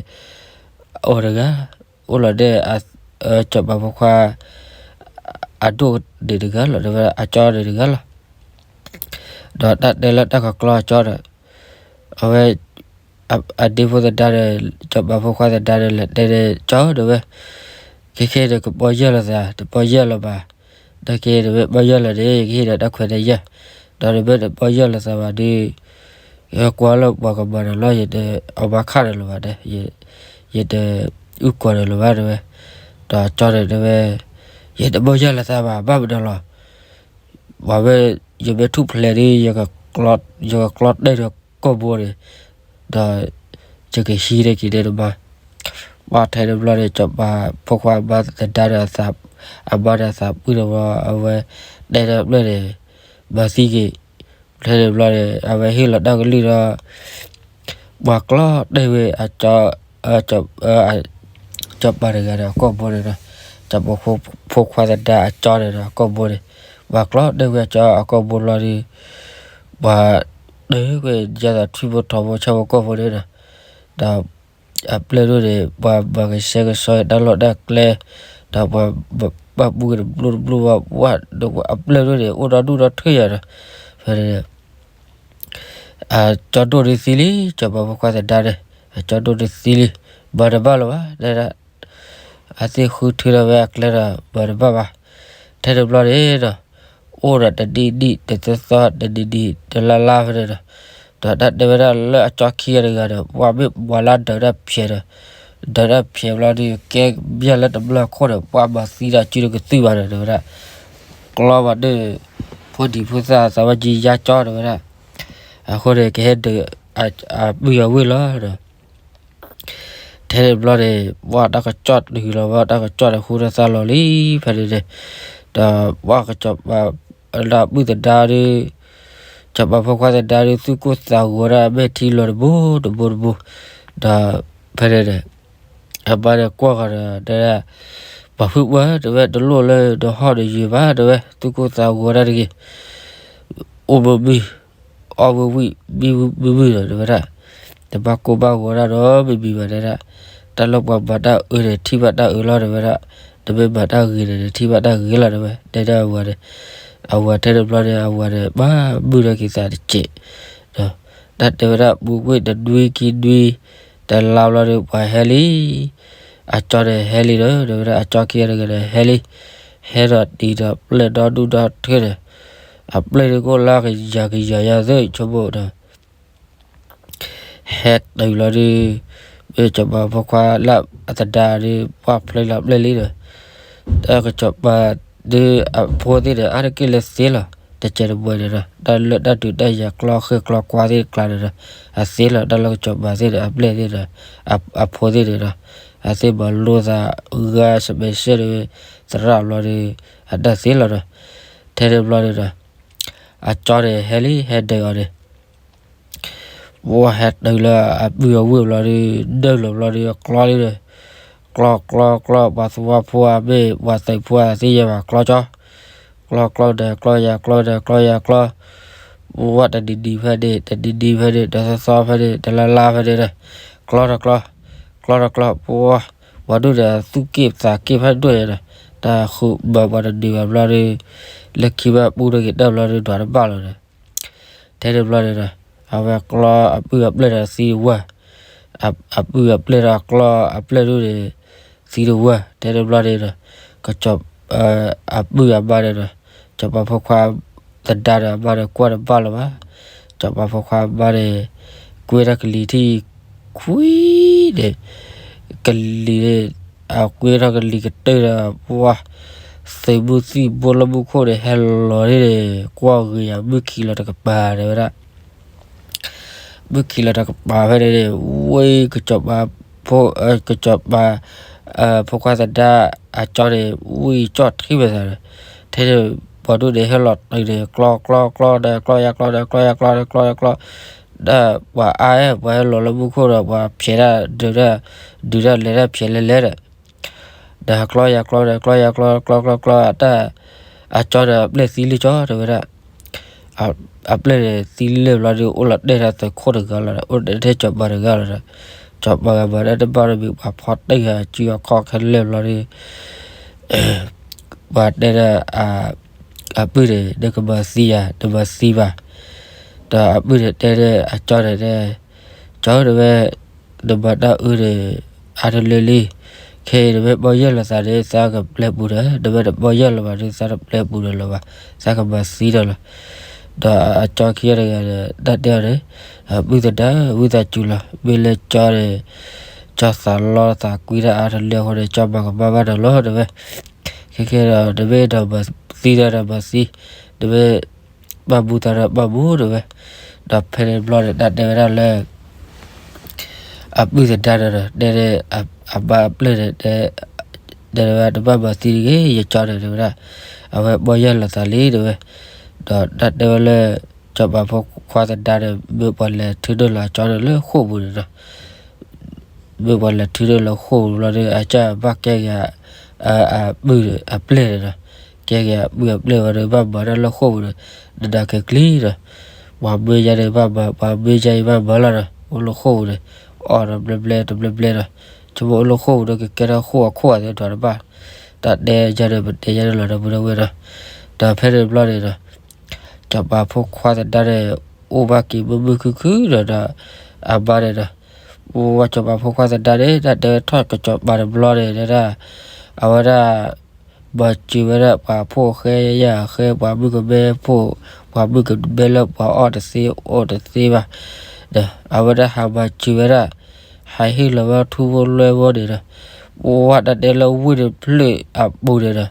အိၣ်လီၤတဲာ် အီၤတဂၤ အိၣ်လီၤတဲာ် စီၤပၤဖိခွါ အဒိၣ်န့ၣ်တဂၤလီၤ တဲဝဲဒၣ် အကၠီန့ၣ်တဂၤလီၤ. ဒီးတၢ်တဲလၢတၢ်ကကျီအကၠီဒီး အဝဲ အဒ့ဖိသဒါဒီး စီၤပၤဖိခွါသဒါဒီး လဲၤတဲန့ၣ် ကၠီ တဲဝဲ ခဲခဲန့ၣ် ကပီၢ်ယၢ်လီၤသး တပီၢ်ယၢ်လီၤဘၣ်. တၢ်က့ နမ့ၢ်ပီၢ်ယၢ်လီၤန့ၣ် ယကဟ့ၣ်ဒီးတၢ်ခွဲးတၢ်ယာ်, ဒီးနမ့ၢ်တပီၢ်ယၢ်လီၤသးဘၣ်ဒီး ယကွၢ်လၢပှၤကမၤနၤလီၤ ယတအီၣ်ဘၣ်ခၣ်ဒီးလၢၤဘၣ်ဒီး, ယတအုၣ်ကီၤဒီးလၢၤဘၣ်တဲဝဲ, ဒီးကၠီန့ၣ်တဲဝဲ, ယတပီၢ်ယၢ်လီၤသးဘၣ် ဘၣ်မနုၤလီၤ, ပှၤမ့ၢ် ယမ့ၢ်ထူၣ်ဖျဲးဒီး ယကကျီတဲာ်ဒီးကီၢ်ဘိန့ၣ်, ဒီးယကဟံးန့ၢ်က့ၤန့ၢ်နမါ, ပှၤထဲန့ၣ်ဘျီန့ၣ် စီၤပၤဖိခွါအမါသဒါဒီး အမါဒီးသးပှၢ်ဒီးဝဲ အဝဲတဲတၢ်ဖျၢၣ်န့ၣ် မၤသံက့ၤ, ထဲန့ၣ်ဘျီန့ၣ် အဝဲဟ့ၣ်လီၤတၢ်ကလုၢ်ဒီး ပှၤကျီတဲာ်ဝဲအကၠီ စီၤပၤတဂၤဒီးအကီၢ်ဘိန့ၣ်ဒီး, စီၤပၤဖိခွါသဒါအကၠီန့ၣ်ဒီးအကီၢ်ဘိန့ၣ်, ပှၤကျီတဲာ်ဝဲအကၠီအကီၢ်ဘိလီၤဒီး, ပှၤတဲာ်ဝဲယဲသိးထွံၣ်ဖိထိးဖိဆၣ်ဖိကီၢ်ဖိန့ၣ်ဒီး, ဒီးအပျဲၢ်ဒိၣ်န့ၣ် ပှၤမၤကဆှဲကဆှီတၢ်လီၢ်တၢ်ကျဲ, ဒီးပှၤပာ်ပူၤက့ၤတဘျိတဘျိဘၣ်ဝဲဒီး အပျဲၢ်ဒိၣ်န့ၣ် အိၣ်ဒီဒူၣ်ဒီထၢယၤဒီး, ဖဲန့ၣ် အကၠီဒိၣ်ဒုးသံလံ, စီၤပၤဖိခွါသဒါန့ၣ် အကၠီဒိၣ်ဒုးသံလံ, မၤတဘၣ်လၢၤဘၣ်, တဲဒၣ်, အသ့ၣ်ဃုထၢထီၣ်ဝဲအကျဲဒီး မၤတဘၣ်ဘၣ်, ထဲန့ၣ်ဘျီန့ၣ်ဒီး, အိၣ်ဒီးတနံၣ်နံၣ်တသီသီ တနံၣ်နံၣ်တလါလါဖဲန့ၣ်ဒီး, ဒီးတၢ်တဲဝဲဒၣ်လၢအကၠီခံဂၤတဂၤဒီး ပှၤမ့ၢ်ပှၤလၢဒၢးတၢ်ဖျဲးဒီး, ဒၢးတၢ်ဖျဲးဘျီဒီး ကဲဘျဲၣ်လၢတဘျီခိၣ်ဒီး ပှၤမၤသံတၢ်စုတကသုၣ်ဘၣ်ဒီး တဲဝဲဒၣ် ကျီဘၣ်ဒီး ဖိဒံဖိသၣ်သးဝဲကံယါကၠီတဲဝဲဒၣ်, အဃိန့ၣ် ကဟဲဒုး အပုၢ်အဝဲၢ်လီၤဒီး, ထဲန့ၣ်ဘျီန့ၣ် ပှၤတၢ်ကစီၣ်တဟူးလီၤဘၣ် တၢ်ကစီၣ်တဟူးတသါလီၤလံ ဖဲန့ၣ်န့ၣ်, ဒီးပှၤကစီၣ်ပၤ ဒီးပုၢ်သဒါဒီး စီၤပၤဖိခွါသဒါဒီး သူၣ်ကိၢ်သးဂီၤဒၣ်မဲာ်ထံလီၤတဘိတဘိတဘိ, ဒီးဖဲန့ၣ်န့ၣ် အမါန့ၣ်ကွၢ်ဃီၤဒီး တဲဒၣ်, ပှၤဖုပှၢ်တဲဝဲ တလိၣ်လၢနဟီၣ်နယွၤဘၣ်တဲဝဲ သူၣ်ကိၢ်သးဂီၤဒၣ်တဂ့ၤ, အိၣ်မုာ်မုာ် အီၣ်မုာ်မုာ် မံမုာ်မုာ်ဒီး တဲဝဲဒၣ်, တဘၣ်ကိၢ်ဘၣ်ဂီၤဒၣ်ဒီးမံၤမံၤဘၣ်တဲဒၣ်, တၢ်လၢပှၤမၤတၢ်အၢန့ၣ် ထံၣ်ဘၣ်တၢ်အၢလီၤတဲဝဲဒၣ်, တမ့ၢ်မၤတၢ်ဂ့ၤန့ၣ် ထံၣ်ဘၣ်တၢ်ဂ့ၤလီၤတဲဝဲ, တဲဒၣ်အဝၤန့ၣ်, အဝၤထဲန့ၣ်ဘျီန့ၣ် အဝၤန့ၣ် ဘၣ်မုာ်ထီၣ်က့ၤသးတစဲး, ဒီးတၢ်တဲဝဲဒၣ် ပူၤကွံာ်တနွံခံနွံ တလါဘျီဒီး ပှၤဟဲလံ အကၠီန့ၣ်ဟဲလံဒီး တဲဝဲဒၣ် အကၠီခံဂၤတဂၤန့ၣ်ဟဲလံ, ဟဲဒီးတံၤဒီးပျဲၢ်ဒီဒူၣ်ဒီထၢန့ၣ်, အပျဲၢ်ဒုးကအိၣ်လၢကယၤကယၤယၤသ့ၣ်ဆိကမိၣ်ဒီး ဟဲတုၤလီၤဒီး မ့ၢ်စီၤပၤဖိခွါလၢအသဒါဒီး ပှၢ်ဖျဲလီၤပျဲၢ်လံဒီး တၢ်ကစီၤပၤဒီးအဖိသ့ၣ်န့ၣ် အါတက့ၢ်လၢသ့လီၤ တကဲးတမှဲၤန့ၣ်ဒီး တၢ်လၢတၢ်ဒုးတၢ်ယၤကျီဃ့ၢ်ကျီကွါသ့ၣ်တကျါန့ၣ်ဒီး အသ့လီၤ တၢ်လၢကစီၤပၤသ့ၣ်န့ၣ် အပျဲၢ်သ့ၣ်ဒီး အဖိသ့ၣ်န့ၣ်ဒီး အသ့ၣ်မၤလိသးဂၤ စမဲာ်ဆဲၣ်ဒီး သရၣ်ဘျီဒီး အတၢ်သ့လီၤဒီး ထဲန့ၣ်ဘျီန့ၣ်ဒီး အကၠီန့ၣ်ဟဲလံ ဟဲဒုးအီၤန့ၣ် ပှၤဟဲတုၤလၢအပုၢ်အဝဲၢ်ဘျီဒီး ဒၢလီၤဘျီဒီး ကျီလံဒီး ကျီကျီကျီ ပှၤသဝီဖိဧါ မ့ၢ်ပှၤသုးဖိဧါ သ့ၣ်ညါဘၣ် ကျီကၠီ, ကျီကျီဒီးကျီယၤ ကျီဒီးကျီယၤကျီ, ပှၤတနံၤနံၤဖဲန့ၣ် တနံၤနံၤဖဲန့ၣ် တသီသီဖဲန့ၣ် တလါလါဖဲန့ၣ်ဒီး ကျီဒီးကျီ, ကျီဒီးကျီ ပှၤ ပှၤဒိၣ်န့ၣ်သူၣ်က့ၣ်သးက့ၣ်ဖးဒိၣ်ညါဒီး တၢ်ဃုမၤပှၤတနံၤဘၣ်ဘျီဒီး လၢခံဘၣ်ပူၤဒီးက့ၤတၢ်ဘျီဒီး ဒွးတဘၣ်လီၤဒီး ထဲန့ၣ်ဘျီန့ၣ်ဒီး အဝဲကျီအပုၢ်အပျဲၢ်ဒီးသံတဝၢ်, အပုၢ်အပျဲၢ်ဒီးကျီအပျဲၢ်ဒိၣ်န့ၣ် သံတဝၢ်, ထဲန့ၣ်ဘျီန့ၣ်ဒီး ကစီၤ အပုၢ်အမါန့ၣ်ဒီး စီၤပၤဖိခွါသဒါဒီးအမါန့ၣ်ကွၢ်တဘၣ်လၢၤဘၣ်, စီၤပၤဖိခွါအမါန့ၣ် ကွ့ထီၣ်ကလံၤထံၣ်ခွံန့ၣ် ကလံၤန့ၣ် အကွ့ထီၣ်ကလံၤကတၢၢ်ဒီး ပှၤ သုးမုၢ်သံၣ်ဘိလၢမူခိၣ်န့ၣ် ဟဲလီၤန့ၣ် ကွၢ်ဂ့ၤယၤ မုၢ်ခံးလီၤတကပၤတဲဝဲဒၣ် မုၢ်ခံးလီၤတကပၤဖဲန့ၣ်န့ၣ် ဝံၤကစီၤပၤဖိ ကစီၤပၤ ဖိခွါသဒါအကၠီန့ၣ် ဝံၤကၠီၣ်ထံမဲာ်သးန့ၣ် ထဲန့ၣ် ပှၤဒိၣ်န့ၣ်ဟဲလီၤတုၤန့ၣ် ကျီကျီကျီဒီး ကျီယၤကျီဒီး ကျီယၤကျီဒီး ကျီယၤကျီ ဒီးပှၤအါအဲၣ် ပှၤဟဲလီၤလၢမူခိၣ်ဒီး ပှၤဖျဲးတၢ်ဒုးတၢ် ဒုးတၢ်လဲၤတၢ်ဖျဲးလဲၤလဲၤဒီး ဒီးကျီယၤကျီဒီး ကျီယၤကျီ ကျီကျီကျီ အတၢ် အကၠီဒီးအပျဲၢ်သံလၢကၠီတဲဝဲဒၣ် အပျဲၢ်န့ၣ်သံလၢဘျီဒီး အိၣ်လီၤတဲာ်ဒီးသုးခိၣ်တဂၤလီၤဒီး အိၣ်တဲာ်ထဲစီၤပၤတဂၤလီၤဒီး စီၤပၤဂၤမၤတၢ်တဘၣ်ဒီး မ့ၢ်ပှၤဖီတၢၢ်ဂၤစုအခီၣ်ခဲလၢာ်ဘျီဒီး ပှၤတဲဒီး အပုၢ်န့ၣ် နကမၤသံယၤ နမၤသံဘၣ် ဒီးအပုၢ်န့ၣ်တဲဒီးအကၠီန့ၣ်တဲ ကၠီတဲဝဲ နမၤတၢ်အၢန့ၣ် အါတလၢလံ ခဲအံၤနမ့ၢ်ပီၢ်ယၢ်လီၤသးဒီး သးကပျဲပူၤဒီး နမ့ၢ်တပီၢ်ယၢ်လီၤဘၣ်ဒီး သးတပျဲပူၤဒီးလီၤဘၣ်, သးကမၤသံဒီးလီၤ. ဒီးအကၠီခံဂၤတဂၤဒီး တၢ်တဲအီၤန့ၣ်, ပုၢ်သဒါ ဝံသးစူၤလီၤ, မ့ၢ်လၢကၠီန့ၣ် ကၠီသးလီသးကွံတၢ်အါတလၢအဃိန့ၣ် ကၠီမၤကမၣ်ဘၣ်ဒီးလီၤ တဲဝဲ. ခဲခဲဒီး နမ့ၢ်ဒီးမၤသံဒီးမၤသံ, နမ့ၢ်ဘၣ်မူသးဒီးဘၣ်မူ တဲဝဲ. ဒီးဖဲန့ၣ်တဘျီန့ၣ် တၢ်တဲဝဲဒၣ်လၢ အပုၢ်သဒါဒီး တဲန့ၣ် အမါအပျဲၢ်န့ၣ် တဲဝဲ တဘၣ်မၤသံတဂ့ၤ ယကၠီန့ၣ် တဲဝဲဒၣ်, အဝဲပီၢ်ယၢ်လီၤသးလံ တဲဝဲ. ဒီးတၢ်တဲဝဲလၢ ကၠီပာ်ဖိခွါသဒါန့ၣ် မ့ၢ်ပှၤလဲၤထုးဒိၣ်လီၤကၠီန့ၣ်လၢဃိာ်ပူၤန့ၣ်ဒီး မ့ၢ်ပှၤလဲၤထုးဒိၣ်လၢဃိာ်ပူၤတဘျီဒီး အကၢ်ဘၣ်ကဲက့ၤ အပုၢ်အပျဲၢ်န့ၣ်ဒီး, ကဲက့ၤအပုၢ်အပျဲၢ်ဝဲဒီး ဘၣ်မၤတၢ်လၢဃိာ်ပူၤဒီး နနၤက့ၤကျံဒီး, ပှၤမ့ၢ်ယါန့ၣ်ဘၣ်မၤ, ပှၤမ့ၢ်ယါအံၤဘၣ်မၤလီၤဒီး အိၣ်လၢဃိာ်ပူၤန့ၣ် အီၣ်တဘျဲဘျဲတဘျဲဘျဲဒီး, ဆိကမိၣ်အိၣ်လၢဃိာ်ပူၤဒီး ကကဲထီၣ်ဃိာ်အခိၣ်အသဲဒီးတဘၣ်, တၢ်တဲယါန့ၣ် ပတဲယါန့ၣ်လီၤ ဒီပုၢ်ဒီဝဲၢ်ဒီး, ဒီးဖဲန့ၣ်တဘျီန့ၣ်ဒီး ကၠီပာ်ဖိခွါသဒါန့ၣ် အိၣ်ဘၣ်က့ၤမုာ်မုာ်ခုၣ်ခုၣ်ဒီး ဒီးအမါန့ၣ်ဒီး, ပဝဲကၠီပာ်ဖိခွါသဒါန့ၣ် တၢ်တဲဝဲထီၣ်ကၠီပာ်တဘျီန့ၣ် တဲဒၣ်, အဝဲဒၣ် မၤစၢၤဝဲဒၣ်ပှၤဖိၣ်ဃဲယဲၢ်ဃဲ ပှၤမုၣ်ကမဲဖိ, ပှၤမုၣ်ကမဲလၢပှၤအီၣ်တသ့အိၣ်တသ့ဘၣ်, ဒီးအဝဲဒၣ်ဟးမၤစၢၤဝဲဒၣ်, ဟးဟ့ၣ်လီၤဝဲထူဖိလွဲဖိန့ၣ်ဒီး, ပဝဲတၢ်တဲလၢဝ့ၢ်တဖျၢၣ်အပူၤန့ၣ်ဒီး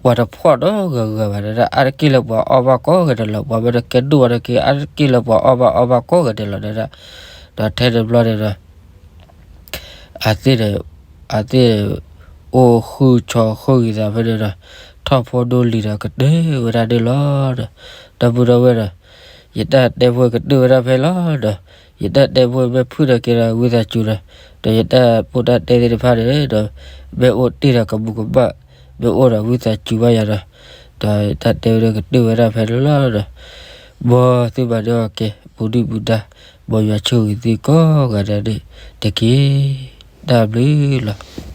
ပှၤတဖှီၣ်နီတဂၤဂၤဘၣ် တဲဒၣ် အါတက့ၢ်လၢပှၤအီၣ်ဘၣ်ကိးဂၤဒဲးလီၤ, ပှၤမ့ၢ်တကဲဒိၣ်ဝဲတက့ၢ် အါတက့ၢ်လၢပှၤအီၣ်ဘၣ်အီဘၣ်ကိးဂၤဒဲးလီၤ တဲဒၣ်, ဒီးထဲန့ၣ်တဘျီန့ၣ်ဒီး အသ့ၣ်န့ၣ်, အသ့ၣ်န့ၣ် အိၣ်ဃုာ်ဆိးဃုာ်က့ၤသးဖဲန့ၣ်ဒီး, ထီၣ်ဖိဒိလံၤဒီးကတၢၢ်ဝဲဒၣ်န့ၣ်လီၤဒီး, ဒီပုၢ်ဒီဝဲၢ်ဒီး, ယတၢ်တဲဖိကတၢၢ်ဝဲဒၣ်ဖဲလီၤဒီး, ယတၢ်တဲဖိမ့ၢ်ဖုၣ်ထီၣ်က့ၤဒီးဝံသးစူၤဒီး, ဒီးယတၢ်ဖိတၢ်တဲသ့ၣ်တဖၣ်န့ၣ်ဒီး, မ့ၢ်အိၣ်တ့ၢ်ဒီးကမူးကမၣ်, မ့ၢ်အိၣ်ဒီးဝံသးစူၤဘၣ်ယၤဒီး, ဒီးယတၢ်တဲဝဲဒၣ်ကတၢၢ်ဝဲဒၣ်ဖဲန့ၣ်လီၤဒီး, မ်သုဘၣ်ဒီးက့ၤ ပူၤဒုၣ်ပူၤဒါ, မ်ယွၤဆိၣ်ဂ့ၤသုကိးဂၤဒဲးန့ၣ်တက့ၢ်. တၢ်ဘျုးလီၤ.